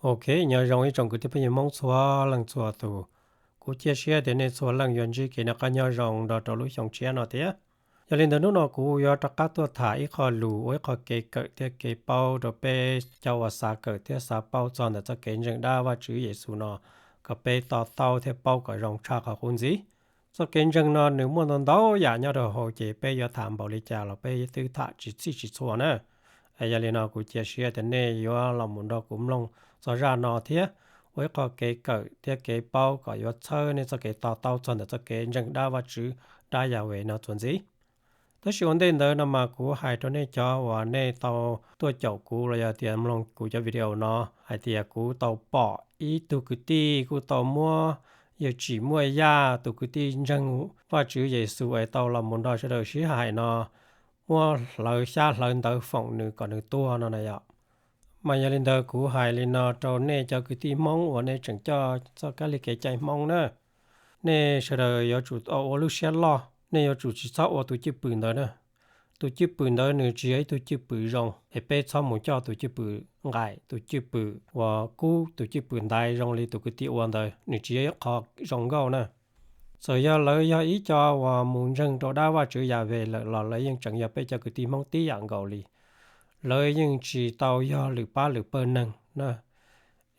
Ok, nyob zoo ib tsoom kwv tij phooj ywg Hmoob txhua leej txhua tus. Kuv cia siab tias nej txhua leej yuav ntsib kev noj qab nyob zoo nrog rau lub xyoo tshiab no thiab. Yog li ntawd hnub no kuv yuav rov qab tuaj tham ib qho lus ua ib qho kev kawm thiab kev paub rau peb cov uas xav kawm thiab xav paub txog ntawm txoj kev ntseeg dab Vajtswv Yexus no, kom peb to taub thiab paub kom zoo tshaj qhov qub ntxiv. Txoj kev ntseeg no nws muaj ntau ntau yam nyob rau hauv, ces peb yuav tham npaum li cas los peb twb tham tsis txhij tsis txhua na. Yog li no kuv cia siab tias nej yuav los mus nrog kuv mloog txog zaj no thiab ua ib qho kev kawm thiab kev paub kom yuav txhawb nej txoj kev to taub txog ntawm txoj kev ntseeg dab Vajtswv, dab Yahweh no txuas ntxiv. Tab sis ua ntej ntawd no mas kuv hais rau nej cov uas nej tau tuaj caum kuv los yog tias mloog kuv cov video no hais tias kuv tau pom ib tug kwv tij kuj tau muab yawg Tsim Muaj Yaj, tus kwv tij ntseeg Vajtswv Yexus es tau los mus nrog sawv daws sib hais no, muab hlawv xyab hlawv ntawv foom nws kom nws tuag no na yom. Mas yog li ntawd kuv hais li no rau nej cov kwv tij Hmoob uas nej tseem coj txoj kab li kev cai Hmoob na, nej sawv daws yuav tsum ua lub siab loj, nej yuav tsum tsis txhob ua tus cwj pwm ntawd na. Tus cwj pwm ntawd nws tsis yog ib tug cwj pwm zoo, es peb txhob mus coj tus cwj pwm nqaim, tus cwj pwm uas kub, tus cwj pwm ntaiv zoo li tus kwv tij ua ntawd, nws tsis yog ib qho zoo nkauj na. Txawm yog lawv yog ib co uas mus ntseeg rau dab Vajtswv Yahweh lawm los lawv yeej tseem yog peb cov kwv tij Hmoob tib yam nkaus li. Lawv yeej tsis tau yog lwm pab lwm pawg neeg na.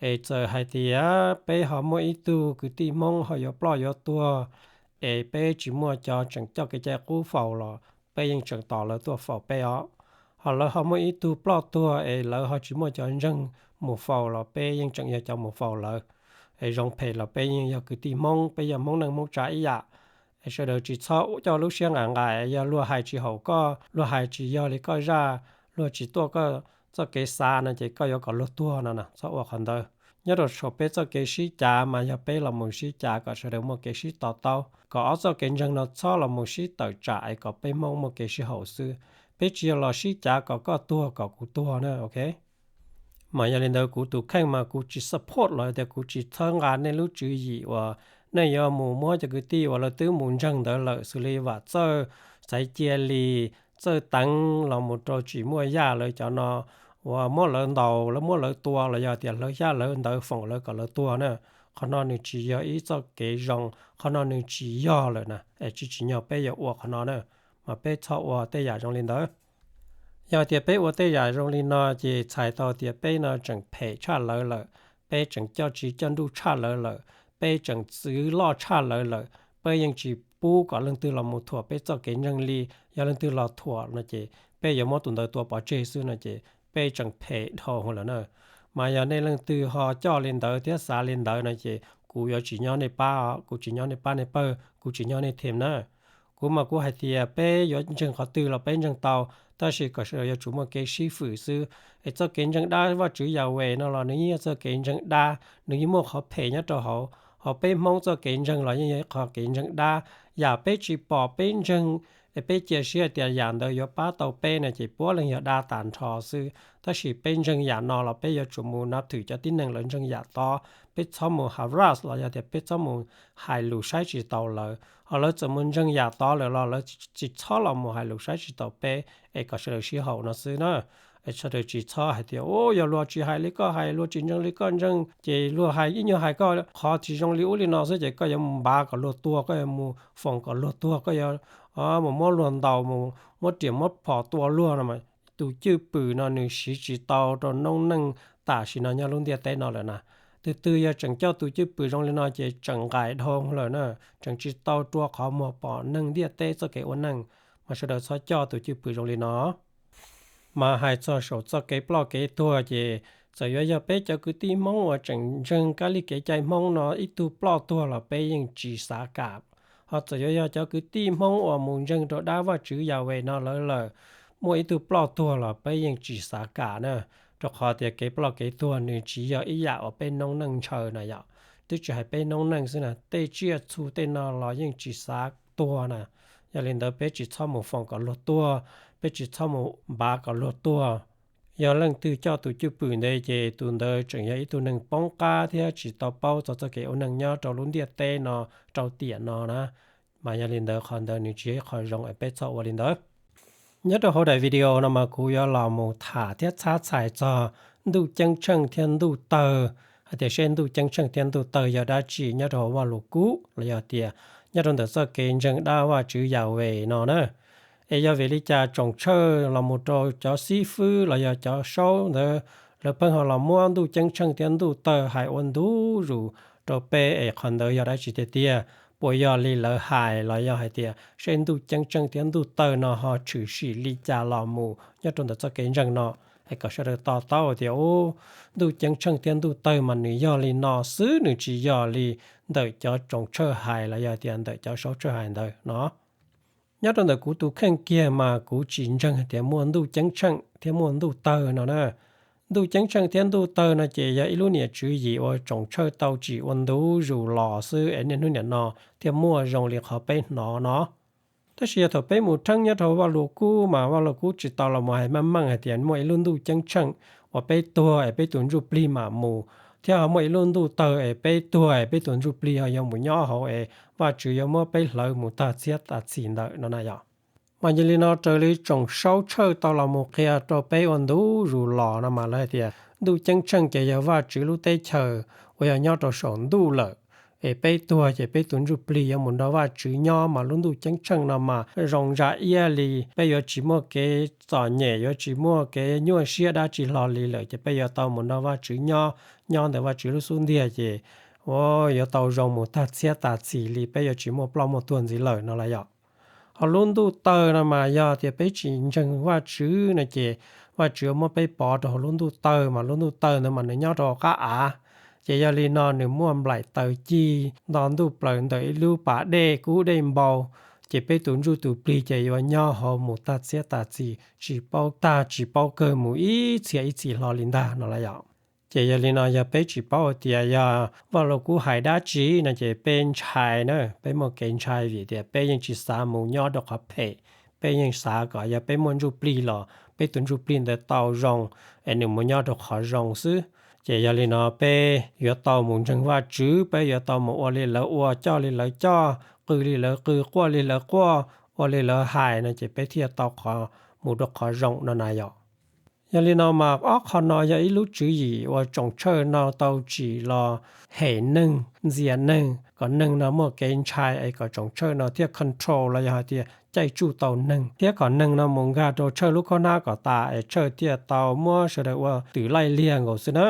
Es txawm hais tias peb ho muaj ib tug kwv tij Hmoob ho yuav ploj yuav tuag, es peb tsis muaj cov tseem coj kev cai qub faus los peb yeej tseem tos lawv tuaj faus peb os. Ho lawv ho muaj ib tug ploj tuag es lawv ho tsis muaj cov ntseeg mus faus los peb yeej tseem yog cov mus faus lawv. Es zoo phem los peb yeej yog kwv tij Hmoob, peb yog Hmoob neej Hmoob tsav ib yam. Es sawv daws tsis txhob coj lub siab nqaim nqaim, yog luag hais tsis haum koj, luag hais tsis yog li koj zaj, luag tsis tuaj koj txoj kev xav no ces koj yuav kom luag tuag no na, txhob ua qhov ntawd. Nyob rau saum peb txoj kev sib cav mas yog peb los mus sib cav kom sawv daws muaj kev sib to taub, kom ob txoj kev ntseeg no txhob los mus sib tawm tsam es kom peb Hmoob muaj kev sib haum xwb. Peb tsis yog los sib cav kom koj tuag kom kuv tuag na, ok. Mas yog li ntawd kuv tus kheej mas kuv tsis support los tias kuv tsis txhawb nqa nej lub tswv yim uas nej yuav mus muab cov kwv tij uas lawv twb mus ntseeg ntawd lawm xws li Vam Txawj, Xaiv Cia Lis, Txawj Teev los mus rau Tsim Muaj Yaj lawv cov no, uas muab lawv ntaus, lawv muab lawv tua los yog tias hlawv xyab hlawv ntawv foom lawv kom lawv tuag na. Qhov no nws tsis yog ib txoj kev zoo, qhov no nws tsis yog lawm na, es tsis tsim nyog peb yuav ua qhov no na, mas peb txhob ua tej yam zoo li ntawd. Yog tias peb ua tej yam zoo li no ces txhais tau tias peb no tseem phem tshaj lawv lawm, peb tseem coj tsiv coj nruj tshaj lawv lawm, peb tseem txwv loj tshaj lawv lawm, peb yeej tsis pub kom leej twg los mus thuam peb txoj kev ntseeg li. Yog leej twg los thuam no ces peb yuav muab tus ntawd tua pov tseg xwb no ces peb tseem phem dhau lawm na. Mas yog nej leej twg ho coj li ntawd thiab xav li ntawd no ces kuv yuav tsis nyob nej pab, kuv tsis nyob nej pab nej pawg, kuv tsis nyob nej them na. Kuv mas kuv hais tias peb yuav ntseeg qhov twg los peb ntseeg tau, tab sis kom sawv daws yuav tsum muaj kev sib fwm xwb. Es txoj kev ntseeg dab Vajtswv Yahweh no los nws yeej yog txoj kev ntseeg dab, nws yeej muaj qhov phem nyob rau hauv. Ho peb Hmoob txoj kev ntseeg los yeej yog ib qho kev ntseeg dab. Yam peb tsis pom peb ntseeg, es peb cia siab hais tias yam ntawd yuav pab tau peb no ces puav leej yog dab tas nrho xwb. Tab sis peb ntseeg yam no los peb yuav tsum mus nab thwm cov tib neeg lawv ntseeg yam tod, peb txhob mus harass los yog tias peb txhob mus hais lus saib tsis taus lawv. Ho lawv txawm mus ntseeg yam tod lawm los lawv tsis txhob los mus hais lus saib tsis taus peb, es kom sawv daws sib haum no xwb na. Es sawv daws tsis txhob hais tias, u, yog luag tsis hais li koj hais, luag tsis ntseeg li koj ntseeg, ces luag hais ib nyuag hais koj qhov tsis zoo li ub li no xwb ces koj yuav mus npav kom luag tuag, koj yuav mus foom kom luag tuag, koj yuav mus muab luag ntaus, mus muab riam muab phom tua luag no mas tus cwj pwm no nws siv tsis tau rau noob neej tam sim no nyob lub ntiaj teb no lawm na. Tus twg yog tseem coj tus cwj pwm zoo li no ces tseem nqaim dhau lawm na, tseem tsis tau rua qhov muag pom neeg ntiaj teb txoj kev ua neej, mas sawv daws txhob coj tus cwj pwm zoo li no. Mas hais txog saum txoj kev ploj kev tuag ces txawm yuav yog peb cov kwv tij Hmoob uas tseem ntseeg kab li kev cai Hmoob no ib tug ploj tuag los peb yeej tsis xav kam. Ho txawm yuav yog cov kwv tij Hmoob uas mus ntseeg rau dab Vajtswv Yahweh no lawv lawm, muaj ib tug ploj tuag los peb yeej tsis xav kam na, rau qhov tias kev ploj kev tuag nws tsis yog ib yam uas peb noob neej ntshaw na yom. Twb tsis hais peb noob neej xwb na, tej tsiaj txhu tej no los yeej tsis xav tuag na. Yog li ntawd peb tsis txhob mus foom kom luag tuag, peb tsis txhob mus npav kom luag tuag. Yog leej twg coj tus cwj pwm ntawd ces tus ntawd tseem yog ib tug neeg poob qab thiab tsis tau paub txog txoj kev ua neeg nyob rau lub ntiaj teb no rau tiam no na. Mas yog li ntawd qhov ntawd nws tsis yog ib qho zoo es peb txhob ua li ntawd. Nyob rau hauv daim video no mas kuv yuav los mus tham thiab txhab txhais txog ntuj ceeb tsheej thiab ntuj tawg, hais tias seb ntuj ceeb tsheej thiab ntuj tawg yog dab tsi nyob rau hauv Vajluskub los yog tias nyob rau ntawm txoj kev ntseeg dab Vajtswv Yahweh no na. Es yog vim li cas tsoom tshawj los mus rau cov xib fwb los yog cov saub ntawd, lawv pheej ho los muab ntuj ceeb tsheej thiab ntuj tawg hais ua ntu zus rau peb, es qhov ntawd yog dab tsi tiag tiag? Puas yog li lawv hais los yog hais tias seb ntuj ceeb tsheej thiab ntuj tawg no ho tshwm sim li cas los mus nyob rau ntawm txoj kev ntseeg no? Es kom sawv daws to taub tias, u, ntuj ceeb tsheej thiab ntuj tawg mas nws yog li no xwb, nws tsis yog li ntawm cov tsoom tshawj hais los yog tias ntawm cov saub tshawj hais ntawd no. Nyob rau ntawm kuv tus kheej kiag mas kuv tsis ntseeg hais tias muaj ntuj ceeb tsheej thiab muaj ntuj tawg no na. Ntuj ceeb tsheej thiab ntuj tawg no ces yog ib lub niam tswv yim uas tsoom tshawj tau tsim ua ntu zus los xwb es niaj hnub niam no thiaj muaj zoo li qhov peb hnov no. Tab sis yog thaum peb mus theeb nyob rau Vajluskub mas Vajluskub tsis tau los mus hais meej meej hais tias muaj ib lub ntuj ceeb tsheej uas peb tuag es peb tus ntsuj plig mam mus, thiab ho muaj ib lub ntuj tawg es peb tuag es peb tus ntsuj plig ho yuav mus nyob hauv es Vajtswv yuav muab peb hlawv mus tag txhiab tag txhis ntawm no na yom. Mas yog li no raws li tsoom saub tshawj tau los mus qhia rau peb ua ntu zus los no mas lawv hais tias ntuj ceeb tsheej ces yog Vajtswv lub teb chaws uas yog nyob rau saum ntuj lawm, es peb tuag ces peb tus ntsuj plig yuav mus nrog Vajtswv nyob, mas lub ntuj ceeb tsheej no mas zoo ntsa iab li, peb yuav tsis muaj kev txom nyem, yuav tsis muaj kev nyuaj siab dab tsi hlo li lawm, ces peb yuav tau mus nrog Vajtswv nyob, nyob ntawm Vajtswv lub xub ntiag ces yuav tau zoo mus tag txhiab tag txhis li, peb yuav tsis muaj ploj muaj tuag ntxiv lawm no las yom. Ho lub ntuj tawg no mas yog tias peb tsis ntseeg Vajtswv no ces Vajtswv muab peb pov rau hauv lub ntuj tawg, mas lub ntuj tawg ntawd mas nws nyob rau hauv qab av. Ces yog li no nws muaj nplaim taws ci nto ntuj plaws ntawm ib lub pas dej kub dej npau, ces peb tus ntsuj tus plig ces yuav nyob hauv mus tag txhiab tag txhis, tsis paub tag tsis paub kawg mus ib txhia ib txhis hlo li ntag no las yom. Ces yog li no yog peb tsis paub hais tias yog Vajluskub hais dab tsi no ces peb ntshai na, peb muaj kev ntshai vim tias peb yeej tsis xav mus nyob rau qhov phem, peb yeej xav kom yog peb muaj ntsuj plig los peb tus ntsuj plig ntawd tau zoo, es nws mus nyob rau qhov zoo xwb. Ces yog li no peb yuav tau mus ntseeg Vajtswv, peb yuav tau mus ua li lawv ua, coj li lawv coj, qw li lawv qw, quaj li lawv quaj, ua li lawv hais no ces peb thiaj tau qhov, mus rau qhov zoo no na yom. Yog li no mas ob qho no yog ib lub tswv yim uas tsoom tshawj no tau tsim los hem neeg, ntxias neeg, kom neeg no muaj kev ntshai es kom tsoom tshawj no thiaj control los yog hais tias caij tsuj tau neeg, thiab kom neeg no mus nkag rau tshawj lub khob hnab kom tas es tshawj thiaj tau muab sawv daws ua twm laij liag nkaus xwb na.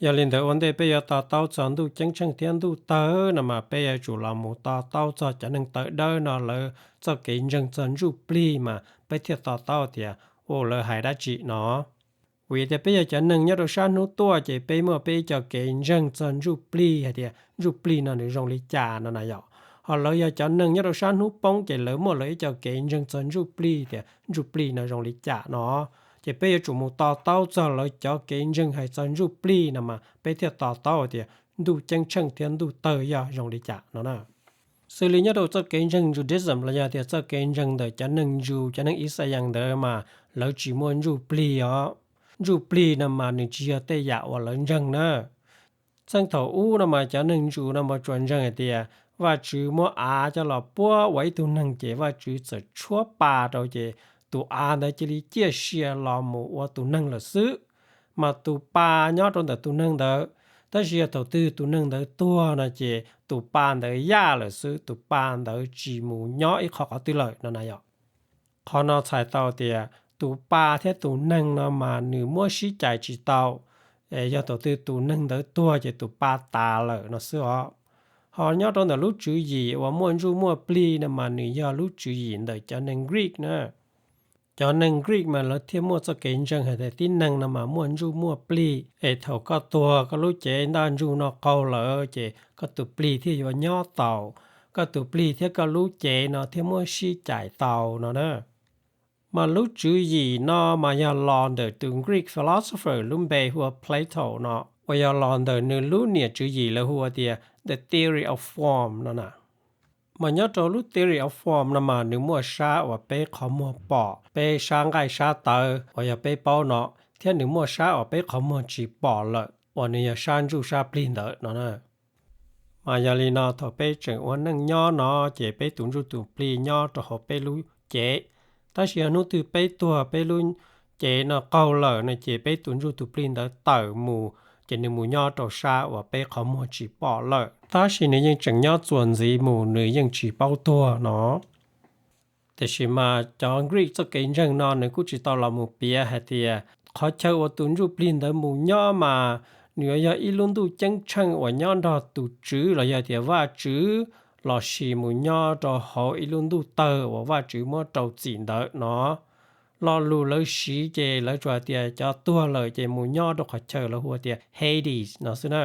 Yog li ntawd ua ntej peb yuav to taub txog ntuj ceeb tsheej thiab ntuj tawg no mas peb yuav tsum los mus to taub txog cov neeg tawv dawb no lawv txoj kev ntseeg txog ntsuj plig mas peb thiaj to taub tias, u, lawv hais dab tsi no. Vim tias peb yog cov neeg nyob rau sab hnub tuaj ces peb muaj peb ib co kev ntseeg txog ntsuj plig hais tias ntsuj plig no nws zoo li cas no na yom. Ho lawv yog cov neeg nyob rau sab hnub poob ces lawv muaj lawv ib co kev ntseeg txog ntsuj plig tias ntsuj plig no zoo li cas no. Ces peb yuav tsum mus to taub txog lawv cov kev ntseeg hais txog ntsuj plig no mas peb thiaj to taub tias ntuj ceeb tsheej thiab ntuj tawg yog zoo li cas no na. Xws li nyob rau txoj kev ntseeg Judaism los yog tias txoj kev ntseeg ntawm cov neeg Jew, cov neeg Yixalayees ntawd mas lawv tsis muaj ntsuj plig os. Ntsuj plig no mas nws tsis yog tej yam uas lawv ntseeg na. Txheej thaum ub no mas cov neeg Jew no mas tsuas ntseeg hais tias Vajtswv muab av coj los puab ua ib tug neeg ces Vajtswv txawm tshuab pa rau ces tus av ntawd cia li ciaj sia los mus ua tus neeg lawm xwb. Mas tus pa nyob rau ntawm tus neeg ntawd, tab sis yog thaum twg tus neeg ntawd tuag no ces tus pa ntawd yaj lawm xwb, tus pa ntawd tsis mus nyob ib qho qhov twg lawm no na yom. Qhov no txhais tau tias tus pa thiab tus neeg no mas nws muab sib cais tsis tau, es yog thaum twg tus neeg ntawd tuag ces tus pa tas lawm no xwb os. Ho nyob rau ntawm lub tswv yim uas muaj ntsuj muaj plig no mas nws yog lub tswv yim ntawm cov neeg Greek na. Cov neeg Greek mas lawv thiaj muaj txoj kev ntseeg hais tias tib neeg no mas muaj ntsuj muaj plig, es thaum koj tuag koj lub cev ntaj ntsug no qaug lawm ces koj tus plig thiaj yuav nyob taus, koj tus plig thiab koj lub cev no thiaj muab sib cais tau no na. Mas lub tswv yim no mas yog los ntawm tus Greek philosopher lub npe hu ua Plato no, uas yog los ntawm nws lub niam tswv yim lawv hu ua tias The Theory of Form no na. Mas nyob rau lub Theory of Form no mas nws muaj sab uas peb qhov muag pom, peb sab nqaij sab tawv uas yog peb paub no, thiab nws muaj sab uas peb qhov muag tsis pom lawm uas nws yog sab ntsuj sab plig ntawd no na. Mas yog li no thaum peb tseem ua neej nyob no ces peb tus ntsuj tus plig nyob rau hauv peb lub cev, tab sis yog hnub twg peb tuag peb lub cev no qaug lawm no ces peb tus ntsuj tus plig ntawd tawm mus, ces nws mus nyob rau sab uas peb qhov muag tsis pom lawm. Tab sis nws yeej tseem nyob txuas ntxiv mus, nws yeej tsis paub tuag no. Tiam sis mas cov Greek txoj kev ntseeg no nws kuj tsis tau los mus piav hais tias qhov chaw uas tus ntsuj plig ntawd mus nyob mas nws yuav yog ib lub ntuj ceeb tsheej uas nyob nrog tus Tswv los yog tias Vajtswv, los sis mus nyob rau hauv ib lub ntuj tawg uas Vajtswv muab rau txim ntawd no. Lo lus lawv siv ces lawv tsuas hais tias cov tuag lawm ces mus nyob rau qhov chaw lawv hu tias Hades no xwb na.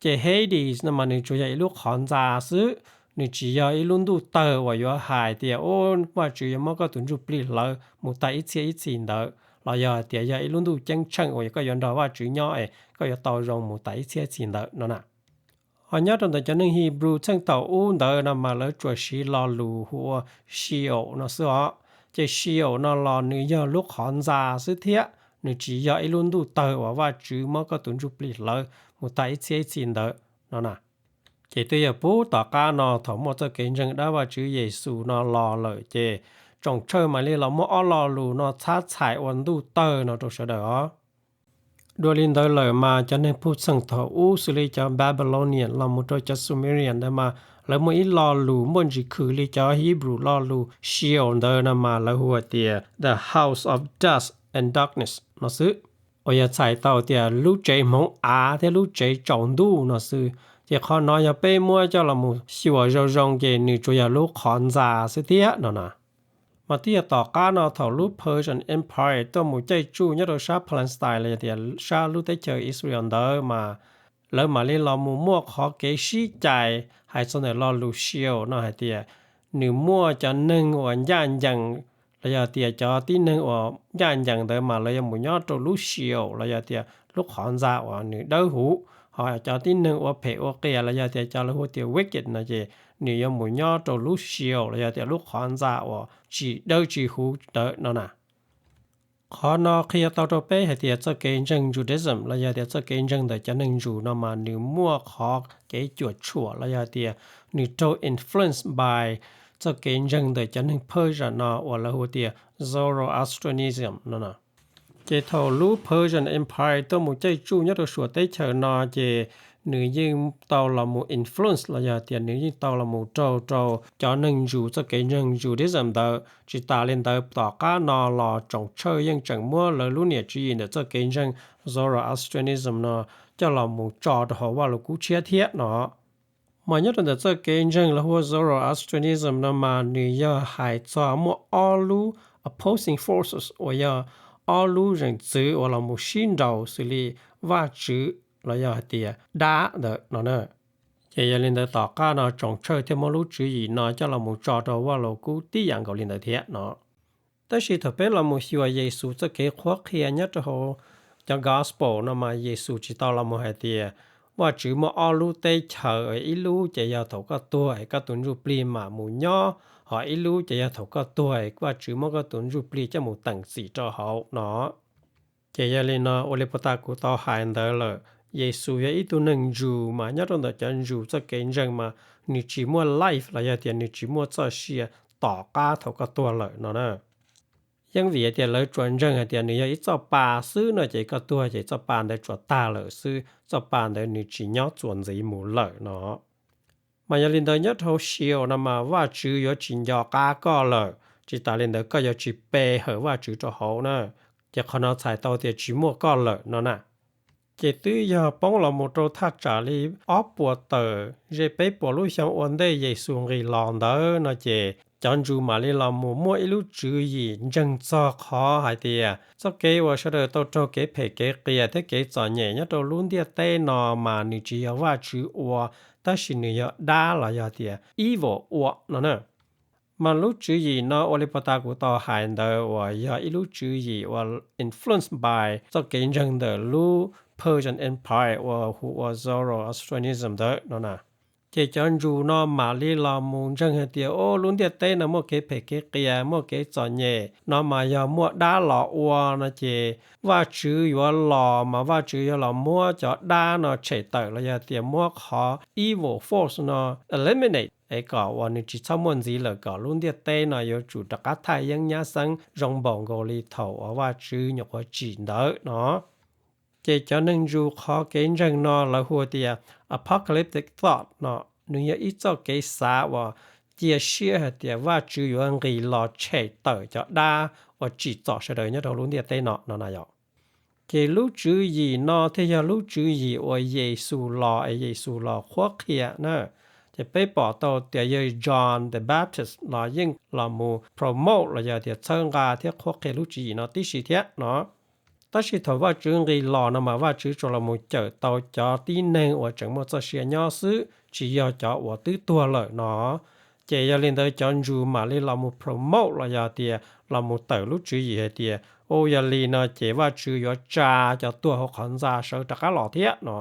Ces Hades no mas nws tsuas yog ib lub qhov ntxa xwb, nws tsis yog ib lub ntuj tawg uas yuav hais tias, o, Vajtswv yuav muab koj tus ntsuj plig hlawv mus tas ib txhiab ib txhis ntawd, los yog hais tias yog ib lub ntuj ceeb tsheej uas koj yuav nrog Vajtswv nyob es koj yuav tau zoo mus tas ib txhiab ib txhis ntawd no na. Ho nyob rau ntawm cov neeg Hebrew txheej thaum ub ntawd no mas lawv tsuas siv lo lus hu ua Sheol no xwb os. Ces Sheol no los nws yog lub qhov ntxa xwb thiab, nws tsis yog ib lub ntuj tawg uas Vajtswv muab koj tus ntsuj plig hlawv mus tas ib txhiab ib txhis ntawd no na. Ces twb yog puag tom qab no thaum muaj txoj kev ntseeg dab Vajtswv Yexus no los lawm ces tsoom tshawj mam li los muab ob lo lus no txhab txhais ua ntuj tawg no rau sawv daws os. Dua li ntawd lawm mas cov neeg Hebrew txheej thaum ub xws li cov Babylonian los mus rau cov Sumerian ntawd mas lawv muaj ib lo lus muaj ntsis khwm li cov Hebrew lo lus Sheol ntawd no mas lawv hu tias the house of dust and darkness no xwb, uas yog txhais tau tias lub tsev hmoov av thiab lub tsev tsaus ntuj no xwb. Ces qhov no yog peb muab coj los mus xyuas zoo zoo ces nws tsuas yog lub qhov ntxa xwb thiab no na. Mas twb yog tom qab no thaum lub Persian Empire tuaj mus caij tsuj nyob rau sab Palestine los yog tias sab lub teb chaws Israel ntawd mas lawv mam li los mus muaj qhov kev sib cais hais txog ntawm lo lus Sheol no hais tias nws muaj cov neeg uas ncaj ncees los yog tias cov tib neeg uas ncaj ncees ntawd mas lawv yuav mus nyob rau lub Sheol los yog tias lub qhov ntxa uas nws dawb huv, ho cov tib neeg ua phem ua qias los yog tias cov lawv hu tias wicked no ces nws yuav mus nyob rau lub Sheol los yog tias lub qhov ntxa uas tsis dawb tsis huv ntawd no na. Qhov no qhia tau rau peb hais tias txoj kev ntseeg Judaism los yog tias txoj kev ntseeg ntawm cov neeg Ntsuj no mas nws muaj qhov kev cuam tshuam los yog tias nws raug influence by txoj kev ntseeg ntawm cov neeg Persia no uas lawv hu tias Zoroastrianism no. Ces thaum lub Persian Empire tuaj mus caij tsuj nyob rau suam teb chaws no ces nws yeej tau los mus influence los yog tias nws yeej tau los mus raug rau cov neeg Ntsuj txoj kev ntseeg Judaism ntawd. Tsis tas li ntawd tom qab no los tsoom tshawj yeej tseem muab lawv lub niam tswv yim ntawm txoj kev ntseeg Zoroastrianism no coj los mus tso rau hauv Vaj Lus Kub Tshiab thiab no. Mas nyob rau ntawm txoj kev ntseeg lawv hu ua Zoroastrianism no mas nws yog hais txog muaj ob lub opposing forces uas yog ob lub zeem txwv uas los mus sib nraus xws li Vajtswv los yog hais tias dab ntawd no na. Ces yog li ntawd tom qab no tsoom tshawj thiaj muab lub tswv yim no coj los mus tso rau Vaj Lus Kub tib yam nkaus li ntawd thiab no. Tab sis thaum peb los mus xyuas Yexus txoj kev qhuab qhia nyob rau hauv cov Gospel no mas Yexus tsis tau los mus hais tias Vajtswv muaj ob lub teb chaws, ib lub ces yog thaum koj tuag es koj tus ntsuj plig mam mus nyob, ho ib lub ces yog thaum koj tuag es Vajtswv muab koj tus ntsuj plig coj mus teem txim rau hauv no. Ces yog li no ua li puag ta kuv tau hais ntawd lawm, Yexus yog ib tug neeg Ntsuj mas nyob rau ntawm cov Ntsuj txoj kev ntseeg mas nws tsis muaj life los yog tias nws tsis muaj txoj sia tom qab thaum koj tuag lawm no na. Yeej vim hais tias lawv tsuas ntseeg hais tias nws yog ib txoj pa xwb no ces koj tuag ces txoj pa ntawd tsuas tag lawm xwb, txoj pa ntawd nws tsis nyob txuas ntxiv mus lawm no. Mas yog li ntawd nyob rau hauv Sheol no mas Vajtswv yuav tsis nco qab koj lawm, tsis tas li ntawd koj yuav tsis pe hawm Vajtswv rau hauv na, ces qhov no txhais tau tias tsis muaj koj lawm no na. Ces twb yog poob los mus rau thaj tsam li ob puas tawm ze peb puas lub xyoo ua ntej Yexus nqis los ntawd no ces cov Ntsuj mam li los mus muaj ib lub tswv yim ntseeg txog qhov hais tias txoj kev uas sawv daws tau raug kev phem kev qias thiab kev txom nyem nyob rau lub ntiaj teb no mas nws tsis yog Vajtswv ua, tab sis nws yog dab los yog tias evil ua no na. Mas lub tswv yim no ua li puag ta kuv tau hais ntawd uas yog ib lub tswv yim uas influenced by txoj kev ntseeg ntawm lub Persian Empire uas hu ua Zoroastrianism ntawd no na. Ces cov Ntsuj no mam li los mus ntseeg hais tias, o, lub ntiaj teb no muaj kev phem kev qias, muaj kev txom nyem no mas yog muaj dab los ua no ces Vajtswv yuav los mas Vajtswv yuav los muab cov dab no tshem tawm los yog tias muab qhov evil force no eliminate, es kom uas nws tsis txhob muaj ntxiv lawm, kom lub ntiaj teb no yuav tsum rov qab thaj yeeb nyab xeeb zoo npaum nkaus li thaum uas Vajtswv nyuam qhuav tsim ntawd no. Ces cov neeg ntsus qhov kev ntseeg no lawv hu tias apocalyptic thought no, nws yog ib txoj kev xav uas cia siab hais tias Vajtswv yuav nqis los tshem tawm cov dab uas tsim txom sawv daws nyob rau lub ntiaj teb no no na yom. Ces lub tswv yim no thiaj yog lub tswv yim uas Yexus los es Yexus los qhuab qhia na. Ces peb pom tau tias yawg John the Baptist los yeej los mus promote los yog tias txhawb nqa thiab qhuab qhia lub tswv yim no tib si thiab no. Tab sis thaum Vajtswv nqis los no mas Vajtswv tsuas los mus cawm tau cov tib neeg uas tseem muaj txoj sia nyob xwb, tsis yog cov uas twb tuag lawm no. Ces yog li ntawd cov ntsus mam li los mus promote los yog tias los mus tawm lub tswv yim hais tias, u, yog li no ces Vajtswv yuav tsa cov tuag hauv qhov ntxa sawv rov qab los thiab no.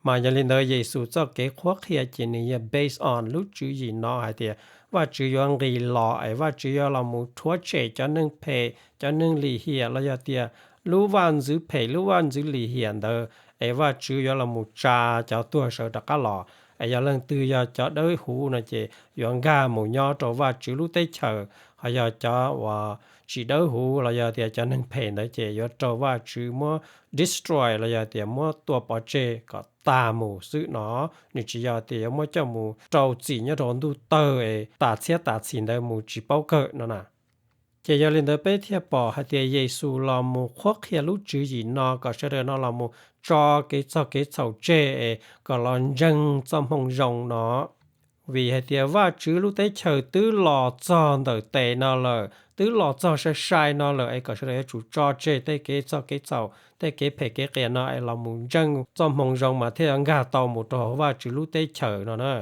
Mas yog li ntawd Yexus txoj kev qhuab qhia ces nws yog based on lub tswv yim no hais tias Vajtswv yuav nqis los es Vajtswv yuav los mus rhuav tshem cov neeg phem, cov neeg lim hiam los yog tias lub vaj ntxwv phem lub vaj ntxwv lim hiam ntawd es Vajtswv yuav los mus tsa cov tuag sawv rov qab los. Es yog leej twg yog cov dawb huv no ces yuav nkag mus nyob rau Vajtswv lub teb chaws, ho yog cov uas tsis dawb huv los yog tias cov neeg phem ntawd ces yuav raug Vajtswv muab destroy los yog tias muab tua pov tseg kom tag mus xwb no. Nws tsis yog tias yuav muab coj mus rau txim nyob rau ntuj tawg es tas txhiab tas txhim ntawd mus tsis paub kawg no na. Ces yog li ntawd peb thiaj pom hais tias Yexus los mus qhuab qhia lub tswv yim no kom sawv daws no los mus tso kev txog kev txhaum tseg es kom los ntseeg txoj hmoo zoo no. Vim hais tias Vajtswv lub teb chaws twb los txog ntawm tes no lawm, twb los txog sai sai no lawm es kom sawv daws yuav tsum tso tseg tej kev txog kev txhaum, tej kev phem kev qias no es los mus ntseeg txoj hmoo zoo mas thiaj yuav nkag tau mus rau hauv Vajtswv lub teb chaws no na.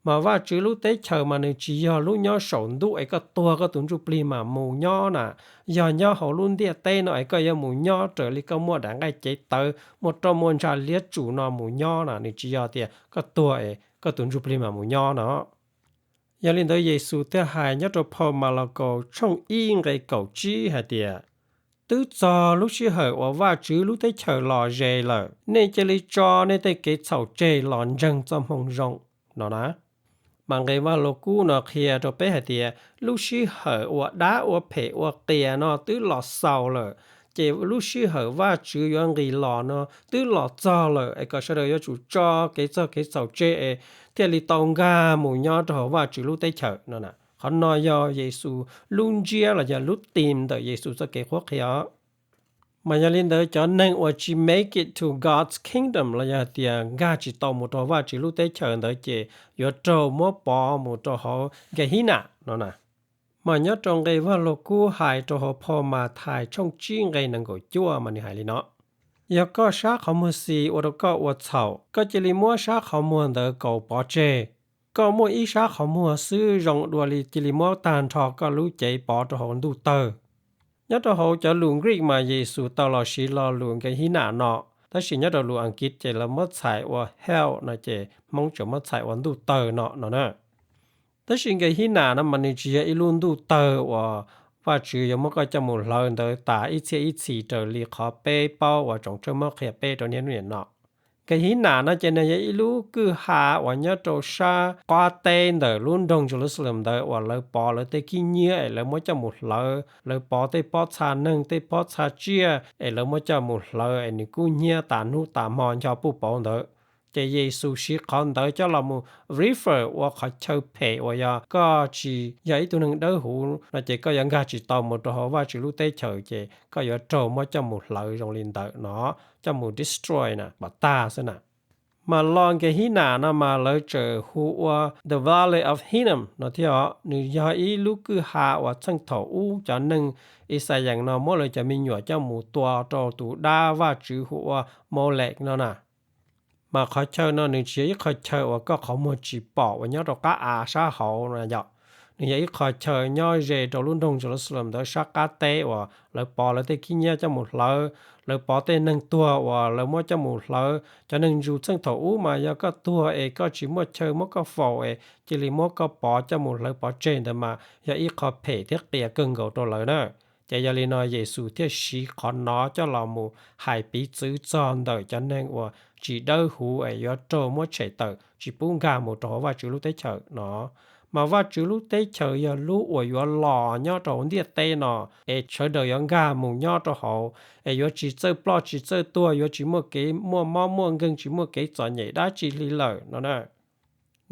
Mas Vajtswv lub teb chaws mas nws tsis yog lub nyob saum ntuj es koj tuag koj tus ntsuj plig mam mus nyob na, yog nyob hauv lub ntiaj teb no es koj yuav mus nyob raws li koj muaj daim nqaij cev tawv, muaj roj muaj ntsha liab tsum no mus nyob na, nws tsis yog tias koj tuag es koj tus ntsuj plig mam mus nyob no. Yog li ntawd Yexus thiaj hais nyob rau phau Malakaus tshooj ib nqe kaum tsib hais tias, twb txog lub sij hawm uas Vajtswv lub teb chaws los ze lawm, nej cia li tso nej tej kev txhaum tseg los ntseeg txoj hmoo zoo no na. Mas nqe Vaj Lug Kub no qhia rau peb hais tias lub sij hawm uas dab ua phem ua qias no twb los xaus lawm, ces lub sij hawm Vajtswv yuav nqis los no twb los txog lawm es kom sawv daws yuav tsum tso kev txog kev txhaum tseg es thiaj li tau nkag mus nyob rau hauv Vajtswv lub teb chaws no na. Qhov no yog Yexus lub ntsiab los yog lub theme ntawm Yexus txoj kev qhuab qhia. Mas yog li ntawd cov neeg uas tsis make it to God's kingdom los yog tias nkag tsis tau mus rau Vajtswv lub teb chaws ntawd ces yuav raug muab pov mus rau hauv Gehinam no na. Mas nyob rau nqe Vaj Lug Kub hais rau hauv phau Mathais tshooj tsib nqe nees nkaum cuaj mas nws hais li no, yog koj sab qhov muag xis ua rau koj ua txhaum, koj cia li muab sab qhov muag ntawd kaus pov tseg. Koj muaj ib sab qhov muag xwb zoo dua li cia li muab tag nrho koj lub cev pov rau hauv ntuj tawg. Nyob rau hauv cov lus Greek mas Yexus tau los siv lo lus Gehinam no, tab sis nyob rau lus Askiv ces lawv muab txhais ua hell no ces Hmoob tseem muab txhais ua ntuj tawg no no na. Tab sis Gehinam no mas nws tsis yog ib lub ntuj tawg uas Vajtswv yuav muab koj coj mus hlawv ntawd tas ib txhiab ib txhis raws li qhov peb paub uas tsoom tsheej muab qhia peb rau niaj hnub niam no. Gehinam no ces nws yog ib lub kwj ha uas nyob rau sab qab teb ntawm lub nroog Jerusalem ntawd uas lawv pov lawv tej khib nyiab es lawv muab coj mus hlawv, lawv pov tej pob txha neeg tej pob txha tsiaj es lawv muab coj mus hlawv es nws kub hnyiab tas hnub tas hmo ncho puj pauv ntawd. Ces Yexus siv qhov ntawd coj los mus refer ua qhov chaw phem uas yog koj tsis yog ib tug neeg dawb huv no ces koj yuav nkag tsis tau mus rau hauv Vajtswv lub teb chaws ces koj yuav raug muab coj mus hlawv zoo li ntawd no, coj mus destroy na, pov tag xwb na. Mas lo Gehinam no mas lawv tseem hu ua the Valley of Hinnom no thiab os. Nws yog ib lub kwj ha uas txheej thaum ub cov neeg Ixayees no muab lawv cov me nyuam coj mus tua rau tus dab vaj tswv hu ua Molek no na. Mas qhov chaw no nws tsis yog ib qhov chaw uas koj qhov muag tsis pom uas nyob rau qab av sab hauv no yom. Nws yog ib qhov chaw nyob ze rau lub nroog Jerusalem ntawd sab qab teb uas lawv pov lawv tej khib nyiab coj mus hlawv, lawv pov tej neeg tuag uas lawv muab coj mus hlawv. Cov neeg ntsus txheej thaum ub mas yog koj tuag es koj tsis muaj chaw muab koj faus es cia li muab koj pov coj mus hlawv pov tseg ntawd mas yog ib qho phem thiab qias kawg nkaus rau lawv na. Ces yog li no Yexus thiaj siv qhov no coj los mus hais piv txwv txog ntawm cov neeg uas tsis dawb huv es yuav raug muab tshem tawm tsis pub nkag mus rau hauv Vajtswv lub teb chaws no. Mas Vajtswv lub teb chaws yog lub uas yuav los nyob rau hauv ntiaj teb no, es sawv daws yuav nkag mus nyob rau hauv, es yuav tsis txawj ploj tsis txawj tuag, yuav tsis muaj kev muaj mob muaj nkeeg, tsis muaj kev txom nyem dab tsi li lawm no na.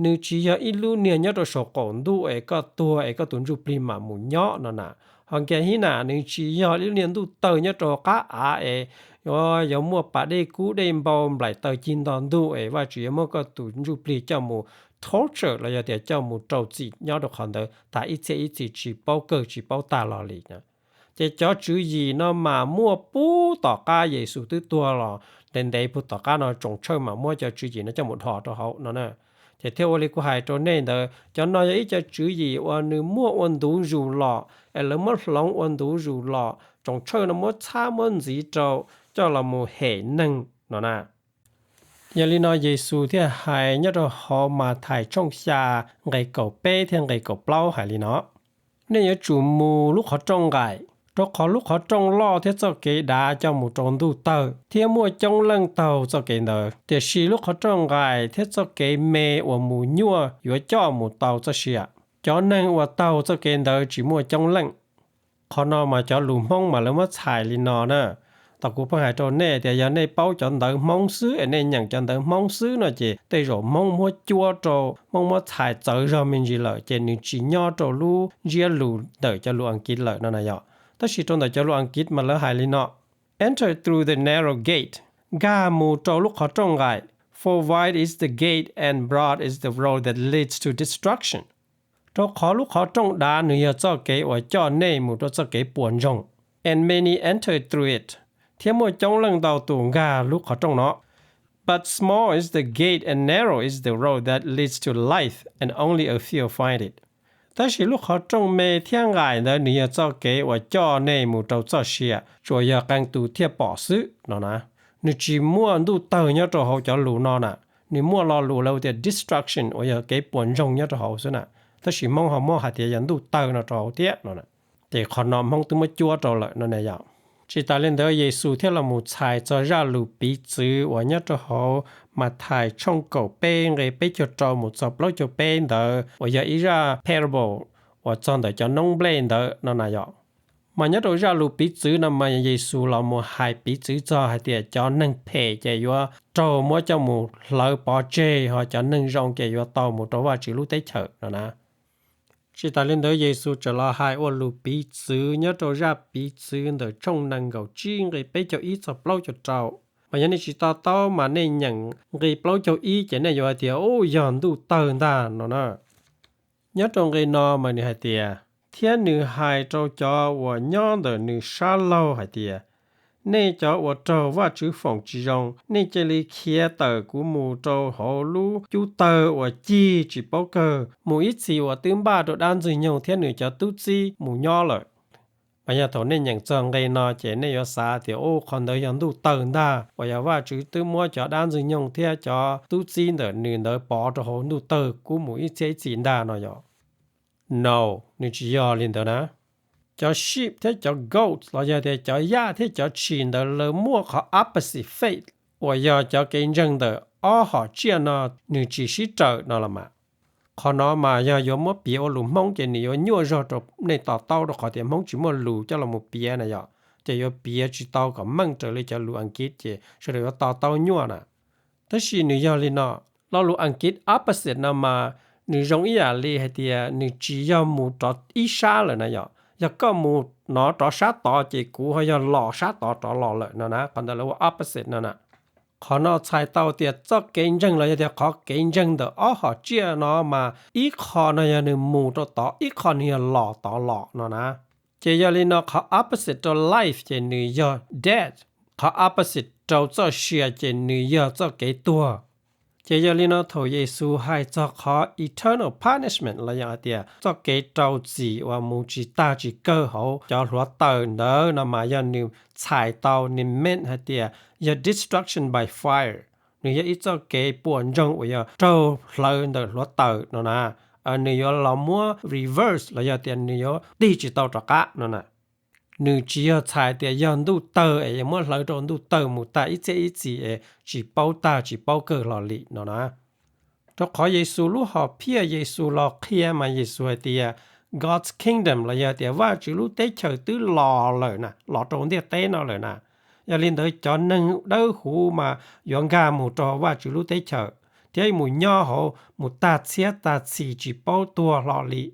Nws tsis yog ib lub niag nyob rau saum qaum ntuj es koj tuag es koj tus ntsuj plig mam mus nyob no na. Ho nkag hib na, nws tsis yog ib lub niag ntuj tawg nyob rau qab av es yuav, yuav muaj pas dej kub dej npau nplaim taws cig nto ntuj es Vajtswv yuav muab koj tus ntsuj plig coj mus torture los yog tias coj mus rau txim nyob rau qhov ntawd tas ib txhiab ib txhis tsis paub kawg tsis paub tag los li. Ces cov tswv yim no mas muaj puag tom qab Yexus twb tuag los ntev ntev puag tom qab no tsoos tshawj mas muab cov tswv yim no coj mus dhos rau hauv no na. Ces thiaj ua li kuv hais rau nej ntawd, cov no yog ib cov tswv yim uas nws muaj ua ntu zus los es lawv muab hloov ua ntu zus los, tsoos tshawj no muab txhab muab ntxiv rau coj los mus hem neeg no na. Yog li no Yexus thiaj hais nyob rau hauv Mathais tshooj xya nqe kaum peb thiab nqe kaum plaub hais li no: Nej yuav tsum mus lub qhov rooj nqaim, rau qhov lub qhov rooj loj thiab txoj kev dav coj mus rau ntuj tawg, thiab muaj coob leej taug txoj kev ntawd. Tiam sis lub qhov rooj nqaim thiab txoj kev me uas mus nyuaj yuav coj mus tau txoj sia. Cov neeg uas taug txoj kev ntawd tsis muaj coob leej. Qhov no mas cov lus Hmoob mas lawv muab txhais li no na. Tau kuv pheej hais rau nej tias yog nej paub cov ntawv Hmoob xwb es nej nyeem cov ntawv Hmoob xwb no ces tej zaum Hmoob muab cuab rau, Hmoob muab txhais txawv zog me ntsis lawm ces nws tsis nyob rau lub ntsiab lus ntawm cov lus Askiv lawm no na yom. Tab sis rau ntawm cov lus Askiv mas lawv hais li no: Enter through the narrow gate, nkag mus rau lub qhov rooj nqaim, for wide is the gate and broad is the road that leads to destruction. Rau qhov lub qhov rooj dav nws yog txoj kev uas coj nej mus rau txoj kev puas ntsoog, and many enter through it, thiab muaj coob leej ntau tus nkag lub qhov rooj no. But small is the gate and narrow is the road that leads to life, and only a few find it. Tab sis lub qhov rooj me thiab nqaim ntawd nws yog txoj kev uas coj nej mus rau txoj sia, tsuas yog qee tus thiaj pom xwb no na. Nws tsis muaj ntuj tawg nyob rau hauv cov lus no na, nws muaj lo lus lawv tias destruction uas yog kev puas ntsoog nyob rau hauv xwb na, tab sis Hmoob ho muab hais tias yog ntuj tawg no rau hauv thiab no. Ces qhov no Hmoob twb muab cuab rau lawm no na yom. Tsis tas li ntawd Yexus thiaj los mus txhais txog zaj lus piv txwv uas nyob rau hauv Mathais tshooj kaum peb nqe peb caug rau mus txog plaub caug peb ntawd uas yog ib zaj parable uas txog ntawm cov noob nplej ntawd no na yom. Mas nyob rau zaj lus piv txwv no mas Yexus los mus hais piv txwv txog hais tias cov neeg phem ces yuav raug muab coj mus hlawv pov tseg, ho cov neeg zoo ces yuav tau mus rau Vajtswv lub teb chaws no na. Tsis tas li ntawd Yexus tseem los hais ua lus piv txwv nyob rau zaj piv txwv ntawm tshooj nees nkaum tsib nqe peb caug ib txog plaub caug rau. Mas yog nej tsis to taub mas nej nyeem nqe plaub caug ib ces nej yuav hais tias, u, yog ntuj tawg ntag no na. Nyob rau nqe no mas nws hais tias, thiab nws hais rau cov uas nyob ntawm nws sab laug hais tias, nej cov uas raug Vajtswv foom tsis zoo, nej cia li khiav tawm kuv mus rau hauv lub cub tawg uas cig tsis paub kawg, mus ib txhis uas twb npaj rau dab ntxwg nyoog thiab nws cov tub txib mus nyob lawm. Mas yog thaum nej nyeem txog nqe no ces nej yuav xav tias, u, qhov ntawd yog ntuj tawg ntag, uas yog Vajtswv twb muab cov dab ntxwg nyoog thiab cov tub txib ntawm nws ntawd pov rau hauv ntuj tawg kub mus ib txhiab ib txhis ntag no yom. No, nws tsis yog li ntawd na. Cov sheep thiab cov goat los yog tias cov yaj thiab cov tshis ntawd lawv muaj qhov opposite fate, uas yog cov kev ntseeg ntawm ob hom tsiaj no nws tsis sib raws no los mas. Qhov no mas yog yuav muab piav ua lus Hmoob ces nws yuav nyuaj zog rau nej to taub rau qhov tias Hmoob tsis muaj lus coj los mus piav na yom, ces yuav piav tsis tau kom meej raws li cov lus Askiv ces sawv daws yuav to taub nyuaj na. Tab sis nws yog li no, lo lus Askiv opposite no mas nws zoo ib yam li hais tias nws tsis yog mus rov ib sab lawm na yom. Yog koj mus no rov sab tod ces kuv ho yog los sab tod rov los lawm no na, qhov ntawd lawv ua opposite no na. Qhov no txhais tau tias txoj kev ntseeg los yog tias qhov kev ntseeg ntawm ob hom tsiaj no mas ib qho no yog nws mus rau tod, ib qho nws yog los tod los no na. Ces yog li no qhov opposite rau life ces nws yog death, qhov opposite rau txoj sia ces nws yog txoj kev tuag. Ces yog li no thaum Yexus hais txog qhov eternal punishment los yog hais tias txoj kev rau txim uas mus tsis tag tsis kawg hauv cov hluav taws ntawd no mas yog nws txhais tau, nws meant hais tias yog destruction by fire, nws yog ib txoj kev puas ntsoog uas yog raug hlawv ntawm hluav taws no na. Nws yuav los muab reverse los yog tias nws yuav tig tsis tau rov qab no na. Nws tsis yog txhais tias yog ntuj tawg es yog muab hlawv rau ntuj tawg mus tag ib txhiab ib txhis es tsis paub tag tsis paub kawg hlo li no na. Rau qhov Yexus lub hom phiaj Yexus los qhia mas Yexus hais tias God's kingdom los yog tias Vajtswv lub teb chaws twb los lawm na, los rau ntiaj teb no lawm na. Yog li ntawd cov neeg dawb huv mas yuav nkag mus rau Vajtswv lub teb chaws thiab mus nyob hauv mus tag txhiab tag txhis tsis paub tuag hlo li.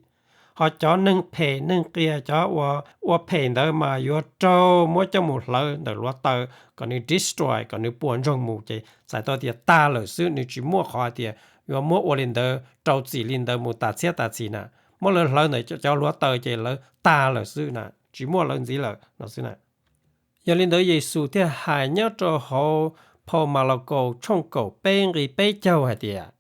Ho cov neeg phem neeg qias cov uas ua phem ntawd mas yuav raug muab coj mus hlawv ntawm hluav taws kom nws destroy, kom nws puas ntsoog mus ces txhais tau tias tag lawm xwb, nws tsis muaj qhov hais tias yuav muab ua li ntawd rau txim li ntawd mus tas txhiab tas txhis na. Muab lawv hlawv ntawm cov hluav taws ces lawv tag lawm xwb na, tsis muaj lawv ntxiv lawm no xwb na. Yog li ntawd Yexus thiaj hais nyob rau hauv phau Malakaus tshooj kaum peb nqi peb caug hais tias,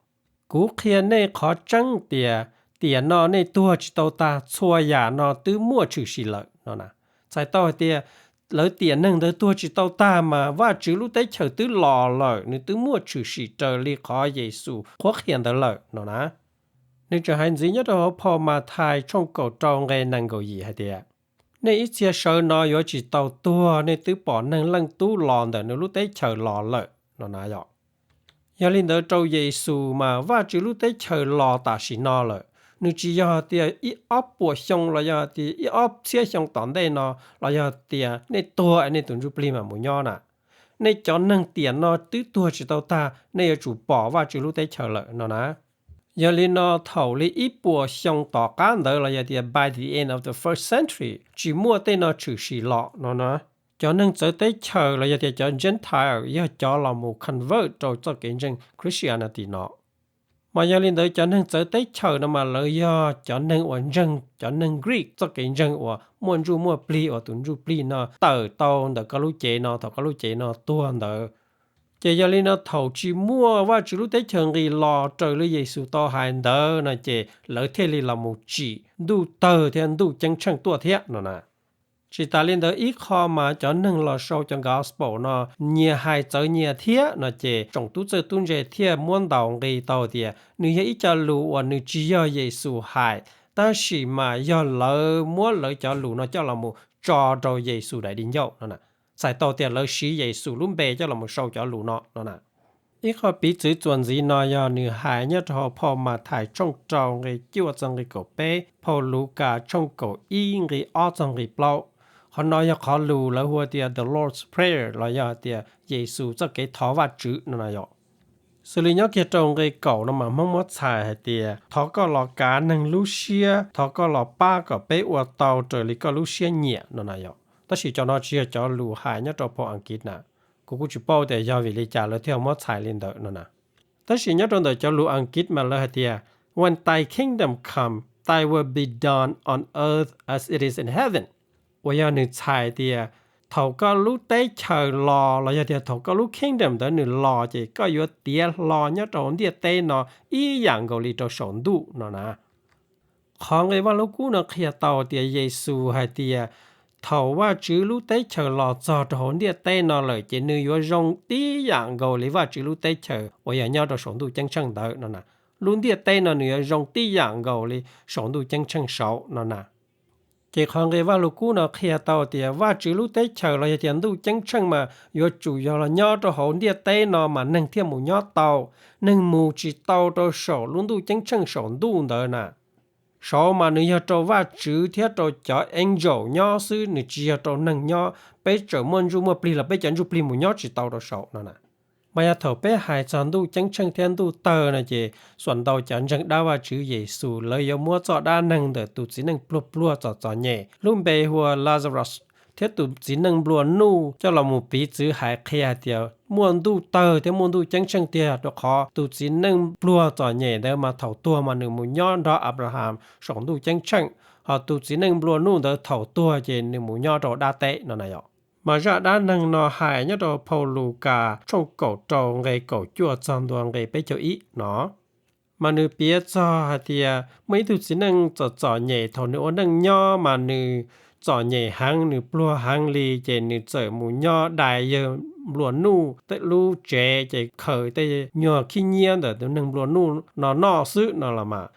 kuv qhia nej qhov tseeb tias tiam no nej tuag tsis tau tag, txhua yam no twb muaj tshwm sim lawm no na. Txhais tau hais tias lawv tiam neeg ntawd tuag tsis tau tag mas Vajtswv lub teb chaws twb los lawm, nws twb muaj tshwm sim raws li qhov Yexus qhuab qhia ntawd lawm no na. Nws tseem hais ntxiv nyob rau hauv phau Mathais tshooj kaum rau nqe nees nkaum yim hais tias, nej ib txhia sawv no yuav tsis tau tuag, nej twb pom Neeg Leej Tub los ntawm nws lub teb chaws los lawm no na yom. Yog li ntawd rau Yexus mas Vajtswv lub teb chaws los tam sim no lawm, nws tsis yog tias ib ob puas xyoo los yog tias ib ob txhiab xyoo tom ntej no los yog tias nej tuag es nej tus ntsuj plig mam mus nyob na. Nej cov neeg tiam no twb tuag tsis tau tag, nej yuav tsum pom Vajtswv lub teb chaws lawm no na. Yog li no thaum li ib puas xyoo tom qab ntawd los yog tias by the end of the first century tsis muaj tej no tshwm sim los no na. Cov neeg txawv teb chaws los yog tias cov Gentile yog cov los mus convert rau txoj kev ntseeg Christianity no. Mas yog li ntawd cov neeg txawv teb chaws no mas lawv yog cov neeg uas ntseeg cov neeg Greek txoj kev ntseeg uas muaj ntsuj muaj plig uas tus ntsuj plig no tawm tau ntawm koj lub cev no thaum koj lub cev no tuag ntawd. Ces yog li no thaum tsis muaj Vajtswv lub teb chaws nqis los raws li Yexus tau hais ntawd no ces lawv thiaj li los mus tsim ntuj tawg thiab ntuj ceeb tsheej tuaj thiab no na. Tsis tas li ntawd ib qho mas cov neeg los sau cov gospel no nyias hais txawv nyias thiab no ces tsoom tub txawj tub ntse thiaj muab ntaus nqi tau tias nws yog ib co lus uas nws tsis yog Yexus hais, tab sis mas yog lawv muab lawv cov lus no coj los mus tso rau Yexus daim di ncauj no na. Txhais tau tias lawv siv Yexus lub npe coj los mus sau cov lus no no na. Ib qho piv txwv txuas ntxiv no yog nws hais nyob rau hauv phau Mathais tshooj rau nqi cuaj txog nqi kaum peb, phau Lukas tshooj kaum ib nqi ob txog nqi plaub. Qhov no yog qhov lus lawv hu tias the Lord's Prayer los yog tias Yexus txoj kev thov Vajtswv no na yom. Xws li nyob kiag rau nqi kaum no mas Hmoob muab txhais hais tias thov koj los kav neeg lub siab, thov koj los pab kom peb ua tau raws li koj lub siab nyiam no na yom. Tab sis cov no tsis yog cov lus hais nyob rau phau Askiv na. Kuv kuj tsis paub tias yog vim li cas lawv thiaj muab txhais li ntawd no na. Tab sis nyob rau ntawm cov lus Askiv mas lawv hais tias, When thy kingdom come, thy will be done on earth as it is in heaven. Uas yog nws txhais tias thaum koj lub teb chaws los los yog tias thaum koj lub kingdom ntawd nws los ces koj yuav tiav hlo nyob rau ntiaj teb no ib yam nkaus li rau saum ntuj no na. Qhov nqe Vaj Lug Kub no qhia tau tias Yexus hais tias thaum Vajtswv lub teb chaws los txog rau hauv ntiaj teb no lawm ces nws yuav zoo tib yam nkaus li Vajtswv lub teb chaws uas yog nyob rau saum ntuj ceeb tsheej ntawd no na. Lub ntiaj teb no nws yuav zoo tib yam nkaus li saum ntuj ceeb tsheej saud no na. Ces qhov nqe Vaj Lug Kub no qhia tau tias Vajtswv lub teb chaws los yog tias ntuj ceeb tsheej mas yuav tsum yog los nyob rau hauv ntiaj teb no mas neeg thiaj mus nyob tau. Neeg mus tsis tau rau saum lub ntuj ceeb tsheej saum ntuj ntawd na. Saud mas nws yog rau Vajtswv thiab rau cov angel nyob xwb, nws tsis yog rau neeg nyob. Peb tseem muaj ntsuj muaj plig los peb cov ntsuj plig mus nyob tsis tau rau saud no na. Mas yog thaum peb hais txog ntuj ceeb tsheej thiab ntuj tawg no ces xuam ntau cov ntseeg dab Vajtswv Yexus lawv yuav muab txoj dab neeg ntawm tus txiv neej pluag pluag txom txom nyem lub npe hu ua Lazarus thiab tus txiv neej nplua nuj coj los mus piv txwv hais qhia hais tias muaj ntuj tawg thiab muaj ntuj ceeb tsheej tiag, rau qhov tus txiv neej pluag txom nyem ntawd mas thaum tuag mas nws mus nyob nrog Abraham saum ntuj ceeb tsheej, ho tus txiv neej nplua nuj ntawd thaum tuag ces nws mus nyob rau dab teb no na yom. Mas zaj dab neeg no hais nyob rau phau Lukas tshooj kaum rau nqe kaum cuaj txog ntua nqe peb caug ib no. Mas nws piav txog hais tias muaj ib tug txiv neej txom txom nyem, thaum nws ua neej nyob mas nws txom nyem heev, nws pluag heev li, ces nws txawm mus nyob dai yawg nplua nuj tej lub tsev, ces khaws tej nyuag khib nyiab ntawm tus neeg nplua nuj no noj xwb no los mas.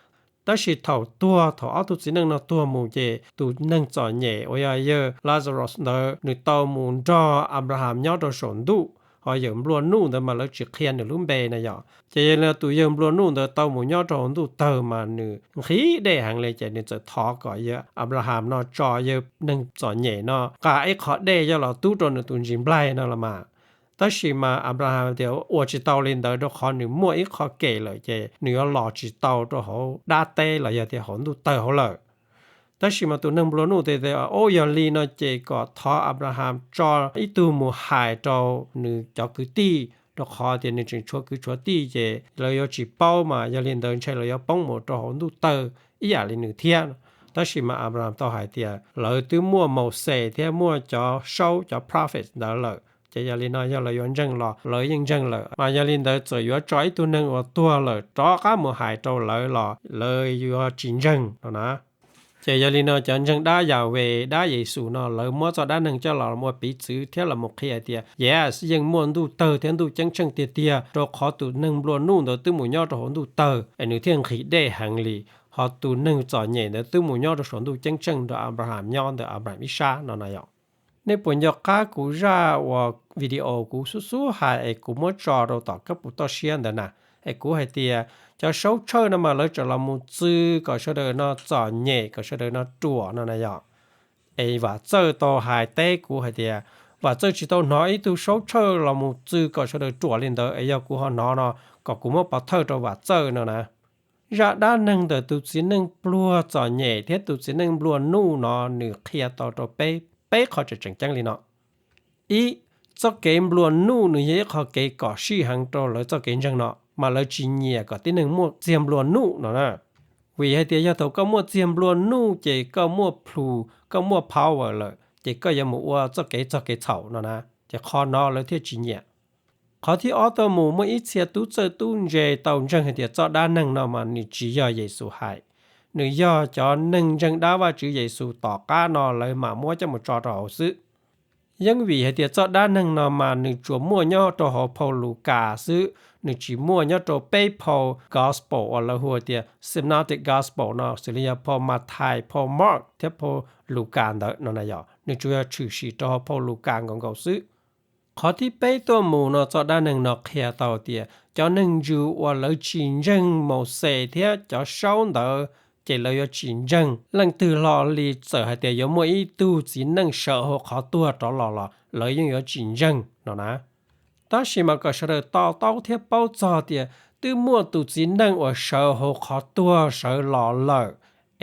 Tab sis thaum tuag, thaum ob tug txiv neej no tuag mus ces tus neeg txom nyem uas yog yawg Lazarus ntawd nws tau mus nrog Abraham nyob rau saum ntuj, ho yawm nplua nuj ntawd mas lawv tsis qhia nws lub npe na yom. Ces yog li tus yawg nplua nuj ntawd tau mus nyob rau hauv ntuj tawg mas nws nqhis dej heev li ces nws txawm thov kom yawg Abraham no tso yawg neeg txom nyem no nqa ib qho dej coj los tub rau nws tus ntsis nplaig no los mas. Tab sis mas Abraham tias ua tsis tau li ntawd rau qhov nws muaj ib qho kem lawm ces nws yuav los tsis tau rau hauv dab teb los yog tias hauv ntuj tawg hauv lawm. Tab sis mas tus neeg nplua nuj tias, o, yog li no ces kom thov Abraham tso ib tug mus hais rau nws cov kwv tij, rau qhov tias nws tseem tshuav kwv tshuav tij ces lawv yuav tsis paub mas yog li ntawd ntshe lawv yuav poob mus rau hauv ntuj tawg ib yam li nws thiab. Tab sis mas Abraham tau hais tias lawv twb muaj Mauxes thiab muaj cov saub cov prophet ntawd lawm, ces yog li no yog lawv yuav ntseeg los lawv yeej ntseeg lawm. Mas yog li ntawd txawm yuav tso ib tug neeg uas tuag lawm rov qab mus hais rau lawv los lawv yuav tsis ntseeg no na. Ces yog li no cov ntseeg dab Yahweh dab Yexus no lawv muab txoj dab neeg coj los ua piv txwv thiab los mus qhia tias yes, yeej muaj ntuj tawg thiab ntuj ceeb tsheej tiag tiag, rau qhov tus neeg nplua nuj ntawd twb mus nyob rau hauv ntuj tawg es nws thiaj nqhis dej heev li. Ho tus neeg txom nyem ntawd twb mus nyob rau saum ntuj ceeb tsheej nrog Abraham nyob ntawm Abraham ib sab no na yom. Nej puas nco qab kuv zaj uas video kuv xub xub hais es kuv muab tso rau tom kab pus toj siab ntawd na, es kuv hais tias cov saub tshawj no mas lawv tseem los mus txwv kom sawv daws no txom nyem, kom sawv daws no ruam no na yom. Es Vam Txawj tau hais teb kuv hais tias Vam Txawj tsis tau hnov ib tug saub tshawj los mus txwv kom sawv daws ruam li ntawd, es yog kuv ho hnov no kom kuv muab pov thawj rau Vam Txawj no na. Zaj dab neeg ntawm tus txiv neej pluag txom nyem thiab tus txiv neej nplua nuj no nws qhia tau rau peb, peb qhov tseem tseem ceeb li no. Ib, txoj kev nplua nuj nws yog ib qho kev kom sij heev rau lawv txoj kev ntseeg no, mas lawv tsis nyiam kom tib neeg muaj txiag nplua nuj no na. Vim hais tias yog thaum koj muaj txiag nplua nuj ces koj muaj plhus, koj muaj power lawm, ces koj yuav mus ua txoj kev txog kev txhaum no na, ces qhov no lawv thiaj tsis nyiam. Qhov thib ob tuaj mus, muaj ib txhia tub txawj tub ntse tau ntseeg hais tias txoj dab neeg no mas nws tsis yog Yexus hais, nws yog cov neeg ntseeg dab Vajtswv Yexus tom qab no lawv mam muab coj mus tso rau hauv xwb. Yeej vim hais tias txoj dab neeg no mas nws tsuas muaj nyob rau hauv phau Lukas xwb, nws tsis muaj nyob rau peb phau gospel uas lawv hu tias synoptic gospel no, xws li yog phau Mathais, phau Mark thiab phau Lukas ntawd no na yom, nws tsuas yog tshwm sim rau hauv phau Lukas nkaus nkaus xwb. Qhov thib peb tuaj mus no txoj dab neeg no qhia tau tias cov neeg Jews uas lawv tsis ntseeg Mauxes thiab cov saub ntawd, ces lawv yuav tsis ntseeg leej twg hlo li txawm hais tias yuav muaj ib tug txiv neej sawv hauv qhov tuag rov los los lawv yeej yuav tsis ntseeg no na. Tab sis mas kom sawv daws to taub thiab paub txog tias twb muaj tus txiv neej uas sawv hauv qhov tuag sawv los lawm,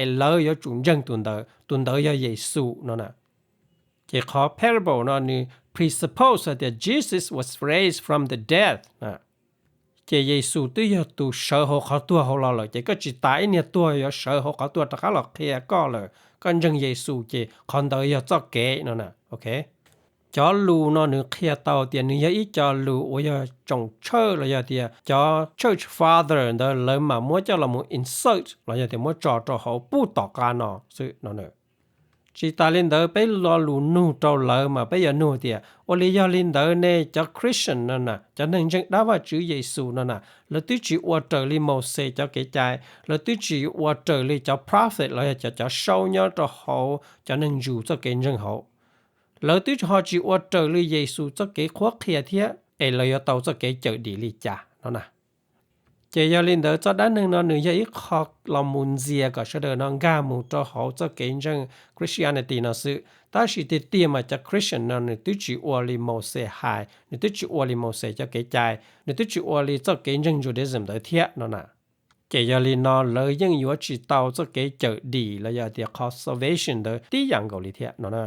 es lawv yuav tsum ntseeg tus ntawd, tus ntawd yog Yexus no na. Ces qhov parable no nws presuppose hais tias Jesus was raised from the dead. Ces Yexus twb yog tus sawv hauv qhov tuag hauv los lawm, ces koj tsis tas ib niag tuag yuav sawv hauv qhov tuag rov qab los qhia koj lawm, koj ntseeg Yexus ces qhov ntawd yog txoj kev no na. Cov lus no nws qhia tau tias nws yog ib co lus uas yog tsoom tshawj los yog tias cov church father ntawd lawv mam muab coj los mus insert los yog tias muab tso rau hauv pub tom qab no xwb no. Tsis tas li ntawd peb lo lus nug rau lawv mas peb yuav nug tias ua li yog li ntawd ne cov Christian no na, cov neeg ntseeg dab Vajtswv Yexus no na, lawv twb tsis ua raws li Mauxes cov kev cai, lawv twb tsis ua raws li cov prophet los yog cov, cov saub nyob rau hauv cov neeg Jews txoj kev ntseeg hauv. Lawv twb ho tsis ua raws li Yexus txoj kev qhuab qhia thiab, es lawv yuav tau txoj kev cawm dim li cas no na. Ces yog li ntawd txoj dab neeg no nws yog ib qho los mus ntxias kom sawv daws no nkag mus rau hauv txoj kev ntseeg Christianity no xwb. Tab sis tiag tiag mas cov Christian no nws twb tsis ua li Mauxes hais, nws twb tsis ua li Mauxes cov kev cai, nws twb tsis ua li txoj kev ntseeg Judaism ntawd thiab no na. Ces yog li no lawv yeej yuav tsis tau txoj kev cawm dim los yog tias qhov salvation ntawd tib yam nkaus li thiab no na.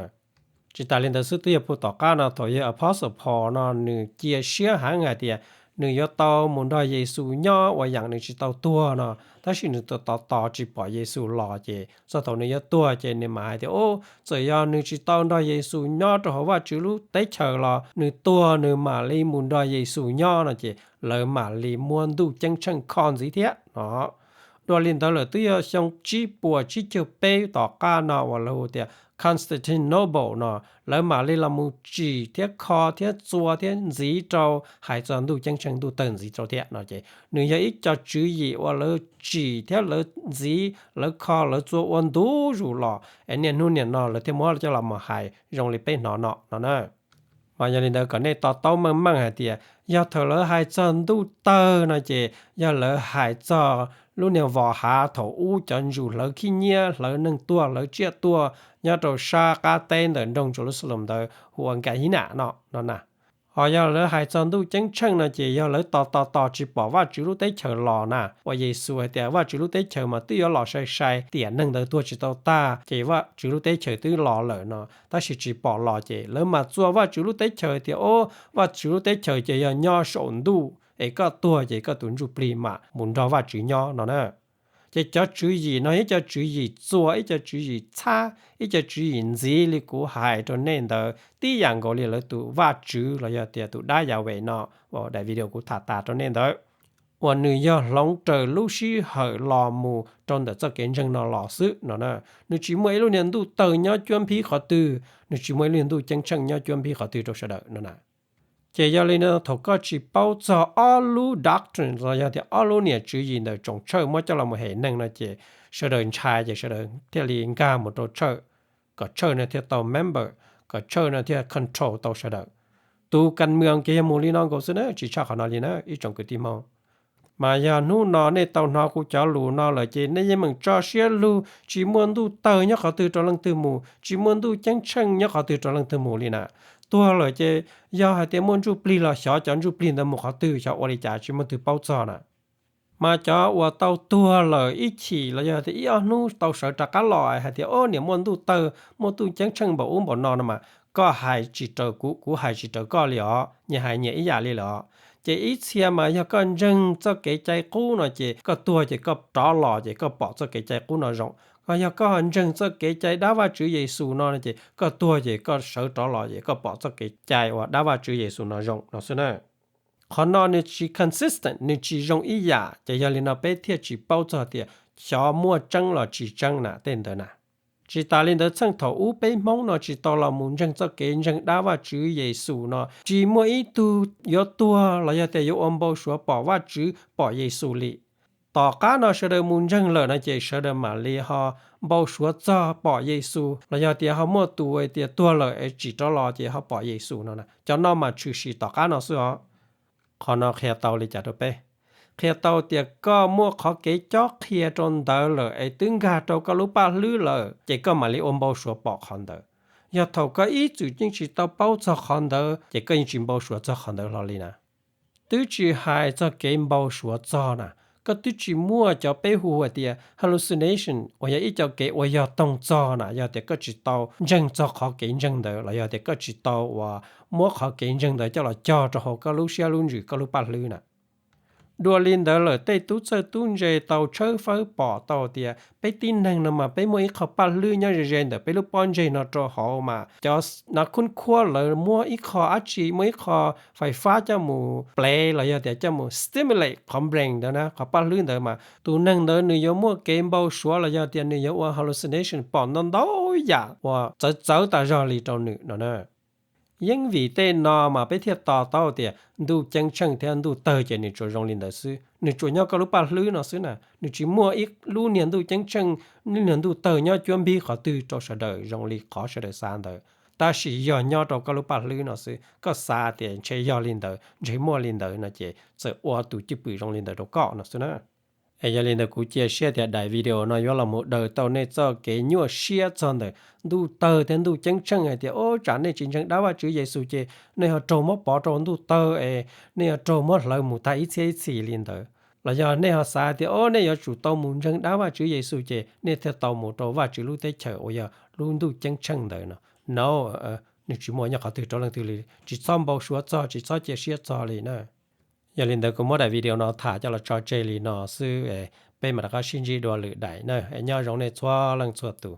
Tsis tas li ntawd xwb, twb yog puag tom qab no thaum yog Apostle Paul no nws cia siab heev hais tias nws yuav tau mus nrog Yexus nyob uas yam nws tsis tau tuag no, tab sis nws tos tos tos tsis pom Yexus los, ces txog thaum nws yuav tuag ces nws mam hais tias, o, txawm yog nws tsis tau nrog Yexus nyob rau hauv Vajtswv lub teb chaws los nws tuag nws mam li mus nrog Yexus nyob no, ces lawv mam li muab ntuj ceeb tsheej kho ntxiv thiab no. Dua li ntawd lawm twb yog xyoo tsib puas tsib caug peb tom qab no uas lawv hu tias Constantinople no, lawv mam li los mus tsim thiab kho thiab txua thiab ntxiv rau hais txog ntuj ceeb tsheej ntuj tawg ntxiv rau thiab no ces nws yog ib co tswv yim uas lawv tsim thiab lawv ntxiv lawv kho lawv txua ua ntu zus los es niaj hnub niam no lawv thiaj muab coj los mus hais zoo li peb hnov no no na. Mas yog li ntawd kom nej to taub meej meej hais tias yog thaum lawv hais txog ntuj tawg no ces yog lawv hais txog lub niag vos hav thaum ub cov ntsus hlawv khib nyiab hlawv neeg tuag hlawv tsiaj tuag nyob rau sab qab teb ntawm nroog Jerusalem ntawd hu ua Gehenna no no na. Ho yog lawv hais txog ntuj ceeb tsheej no ces yog lawv tos tos tos tsis pom Vajtswv lub teb chaws los na, uas Yexus hais tias Vajtswv lub teb chaws mas twb yuav los sai sai tiam neeg ntawd tuag tsis tau tag ces Vajtswv lub teb chaws twb los lawm no, tab sis tsis pom los ces lawv mas txua Vajtswv lub teb chaws tias, o, Vajtswv lub teb chaws ces yog nyob saum ntuj es koj tuag ces koj tus ntsuj plig mam mus nrog Vajtswv nyob no na. Ces cov tswv yim no ib co tswv yim txua, ib co tswv yim txhab, ib co tswv yim ntxiv li kuv hais rau nej ntawd tib yam nkaus li lawv tus vaj tswv los yog tias tus dab Yahweh no uas daim video kuv tham tas rau nej ntawd, uas nws yog hloov raws lub sij hawm los mus rau ntawm txoj kev ntseeg no los xwb no na. Nws tsis muaj ib lub niag ntuj tawg nyob cuab nphib qhov twg, nws tsis muaj ib lub niag ntuj ceeb tsheej nyob cuab nphib qhov twg rau sawv daws no na. Ces yog li no thaum koj tsis paub txog ob lub doctrine los yog tias ob lub niam tswv yim ntawm tsoom tshawj muab coj los mus hem neeg no ces sawv daws ntshai ces sawv daws thiaj li nkag mus rau tshawj, kom tshawj no thiaj tau member, kom tshawj no thiaj control tau sawv daws. Tus kas mws kiag yog mus li no nkaus xwb na, tsis tshaj qhov no li na ib tsoom kwv tij Hmoob. Mas yog hnub no nej tau hnov kuv cov lus no lawm ces nej yeej meem tso siab lug, tsis muaj ntuj tawg nyob qhov twg rau leej twg mus, tsis muaj ntuj ceeb tsheej nyob qhov twg rau leej twg mus li na. Tuag lawm ces yog hais tias muaj ntsuj plig los xyov cov ntsuj plig ntawd mus qhov twg, xyov ua li cas tsis muaj twg paub txog na. Mas cov uas tau tuag lawm ib chim los yog tias ib ob hnub tau sawv rov qab los hais tias, o, niam muaj ntuj tawg, muaj ntuj ceeb tsheej npaum ub npaum no no mas koj hais tsis raws kuv, kuv hais tsis raws koj li os, nyias hais nyias ib yam li lawm os. Ces ib txhia mas yog koj ntseeg txoj kev cai qub no ces koj tuag ces koj rov los ces koj pom txoj kev cai qub no zoo. Ho yog koj ho ntseeg txoj kev cai dab Vajtswv Yexus no no ces koj tuag ces koj sawv rov los ces koj pom txoj kev cai uas dab Vajtswv Yexus no zoo no xwb na. Qhov no nws tsis consistent, nws tsis zoo ib yam, ces yog li no peb thiaj tsis paub txog tias xyov muaj tseeb los tsis tseeb na tej ntawd na. Tsis tas li ntawd txheej thaum ub peb Hmoob no tsis tau los mus ntseeg txoj kev ntseeg dab Vajtswv Yexus no tsis muaj ib tug yuav tuag los yog tias yuav ua npau suav pom Vajtswv pom Yexus li. Tom qab no sawv daws mus ntseeg lawm no ces sawv daws mam li ho npau suav txog pom Yexus los yog tias ho muaj tus tias tuag lawm es tsim rov los ces ho pom Yexus no na. Cov no mas tshwm sim tom qab no xwb os. Qhov no qhia tau li cas rau peb? Qhia tau tias koj muaj qhov kev cob qhia rau ntawd lawm es twb nkag rau koj lub paj hlwb lawm ces koj mam li ua npau suav pom qhov ntawd. Yog thaum koj ib txwm yeej tsis tau paub txog qhov ntawd ces koj yeej tsis npau suav txog qhov ntawd hlo li na. Twb tsis hais txog kev npau suav txog na, koj twb tsis muaj cov peb hu hais tias hallucination uas yog ib co kev ua yog toog txog na, yog tias koj tsis tau ntseeg txog qhov kev ntseeg ntawd los yog tias koj tsis tau uas muab qhov kev ntseeg ntawd coj los cog rau hauv koj lub siab lub ntsws koj lub paj hlwb na. Dua li ntawd lawm tej tub txawj tub ntse tau tshawb fawb pom tau tias peb tib neeg no mas peb muaj ib qho paj hlwb nyob ze ze ntawm peb lub pob ntseg no rau hauv mas cov nas khub khuab lawv muab ib qho dab tsi, muab ib qho fais fab coj mus plev los yog tias coj mus stimulate qhov brain ntawd na, qhov paj hlwb ntawd mas tus neeg ntawd nws yuav muaj kev npau suav los yog tias nws yuav ua hallucination pom ntau ntau yam uas txawv txawv tas zog li rau nws no na. Yeej vim tej no mas peb thiaj to taub tias ntuj ceeb tsheej thiab ntuj tawg ces nws tsuas zoo li ntawd xwb, nws tsuas nyob koj lub paj hlwb no xwb na, nws tsis muaj ib lub niag ntuj ceeb tsheej, lub niag ntuj tawg nyob cuab npib qhov twg rau sawv daws zoo li qhov sawv daws xav ntawd. Tab sis yog nyob rau koj lub paj hlwb no xwb, koj xav tias ntshe yog li ntawd, ntshe muaj li ntawd no ces txawm ua tus cwj pwm zoo li ntawd rau koj no xwb na. Es yog li ntawd kuv cia siab tias daim video no yuav los mus daws tau nej txoj kev nyuaj siab txog ntawm ntuj tawg thiab ntuj ceeb tsheej hais tias, o, tsam nej tsis ntseeg dab Vajtswv Yexus ces nej ho raug muab pov rau ntuj tawg es nej ho raug muab hlawv mus tag ib txhiab ib txhis li ntawd. Los yog nej ho xav tias, o, nej yuav tsum tau mus ntseeg dab Vajtswv Yexus ces nej thiaj tau mus rau Vajtswv lub teb chaws uas yog lub ntuj ceeb tsheej ntawd no. No, nws tsis muaj nyob qhov twg rau leej twg li, tsis txhob npau suav txog, tsis txhob cia siab txog li na. Yog li ntawd kuv muab daim video no tham coj los tso tseg li no xwb, peb mam rov qab sib ntsib dua lwm daim na, nyob zoo nej txhua leej txhua tus.